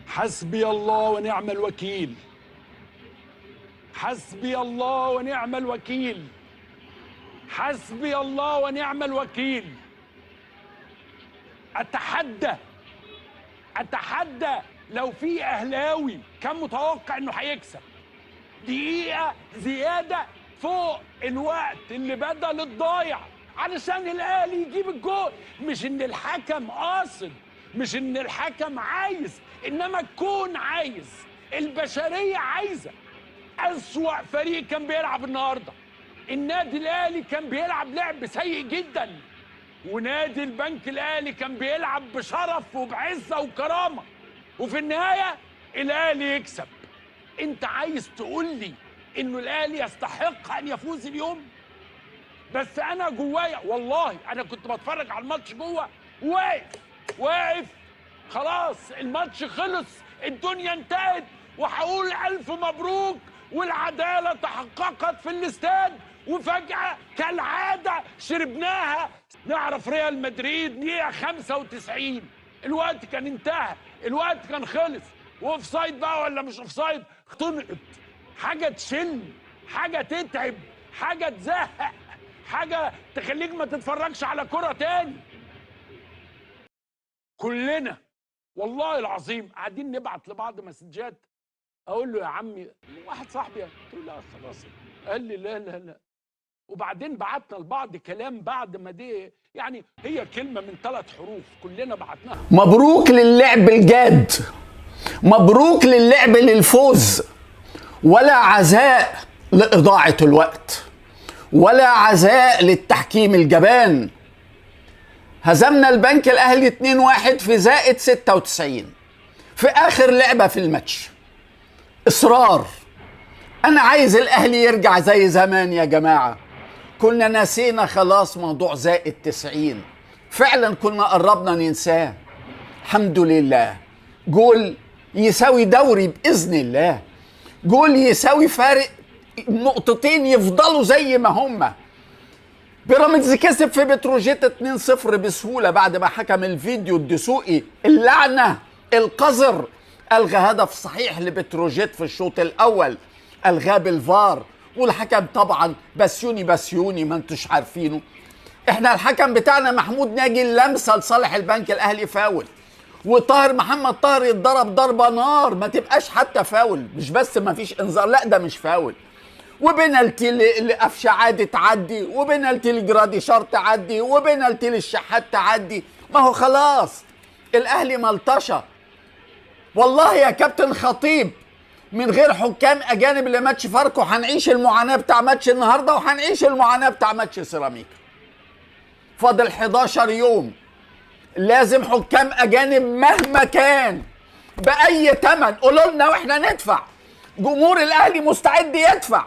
حسبي الله ونعم الوكيل، حسبي الله ونعم الوكيل، حسبي الله ونعم الوكيل. اتحدى اتحدى لو في اهلاوي كان متوقع انه هيكسب دقيقة زيادة فوق الوقت اللي بدل الضايع علشان الاهلي يجيب الجول. مش ان الحكم قاصد، مش ان الحكم عايز، انما الكون عايز، البشرية عايزه. اسوأ فريق كان بيلعب النهارده النادي الاهلي، كان بيلعب لعب سيء جدا، ونادي البنك الاهلي كان بيلعب بشرف وبعزه وكرامة، وفي النهاية الاهلي يكسب. انت عايز تقول لي انه الاهلي يستحق ان يفوز اليوم؟ بس انا جوايا والله انا كنت بتفرج على الماتش جوه واقف واقف، خلاص الماتش خلص، الدنيا انتهت، وهقول الف مبروك والعدالة تحققت في الاستاد، وفجاة كالعادة شربناها. نعرف ريال مدريد دقيقة 95 الوقت كان انتهى، الوقت كان خلص، و offside بقى ولا مش offside، تنقط حاجة تشل، حاجة تتعب، حاجة تزهق، حاجة تخليك ما تتفرجش على كره تاني. كلنا والله العظيم قاعدين نبعت لبعض مسجات، اقول له يا عمي، واحد صاحبي، قلت له لا خلاص، قال لي لا لا لا. وبعدين بعتنا لبعض كلام بعد ما دي، يعني هي كلمة من 3 حروف كلنا بعتناها. مبروك للعب الجاد، مبروك للعب للفوز، ولا عزاء لإضاعة الوقت، ولا عزاء للتحكيم الجبان. هزمنا البنك الأهلي 2-1 في زائد 96 في آخر لعبة في الماتش. إصرار، أنا عايز الأهلي يرجع زي زمان يا جماعة. كنا نسينا خلاص موضوع زائد 90، فعلا كنا قربنا ننساه. الحمد لله، جول يساوي دوري بإذن الله، جول يساوي فارق نقطتين يفضلوا زي ما هما. بيراميدز كسب في بتروجيت 2-0 بسهولة بعد ما حكم الفيديو الدسوقي اللعنة القذر ألغى هدف صحيح لبتروجيت في الشوط الأول، ألغاه بالفار، والحكم طبعا بسيوني بسيوني ما انتوش عارفينه. احنا الحكم بتاعنا محمود ناجي اللمسة لصالح البنك الأهلي فاول، وطاهر محمد طاهر يتضرب ضربة نار ما تبقاش حتى فاول، مش بس ما فيش انذار، لا ده مش فاول. وبنالتي لقفشه عادي تعدي، وبنالتي لجراديشار تعدي، وبنالتي للشحات تعدي. ما هو خلاص الاهلي ملطشه. والله يا كابتن خطيب من غير حكام اجانب لماتش فاركو هنعيش المعاناة بتاع ماتش النهارده، وهنعيش المعاناة بتاع ماتش سيراميكا. فاضل 11 يوم، لازم حكام اجانب مهما كان باي ثمن. قولوا لنا واحنا ندفع، جمهور الاهلي مستعد يدفع،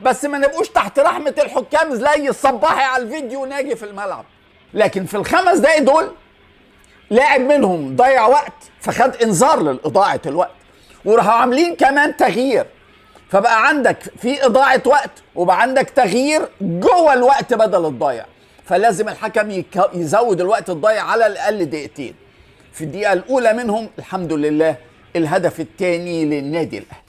بس ما نبقوش تحت رحمه الحكام زي الصباحي على الفيديو ناجي في الملعب. لكن في ال5 دقايق دول لاعب منهم ضيع وقت فخد انذار لإضاعة الوقت، وراحوا عاملين كمان تغيير، فبقى عندك في إضاعة وقت وبقى عندك تغيير جوه الوقت بدل الضايع. فلازم الحكم يزود الوقت الضايع على الأقل دقيقتين. في الدقيقة الأولى منهم الحمد لله الهدف الثاني للنادي الأهلي.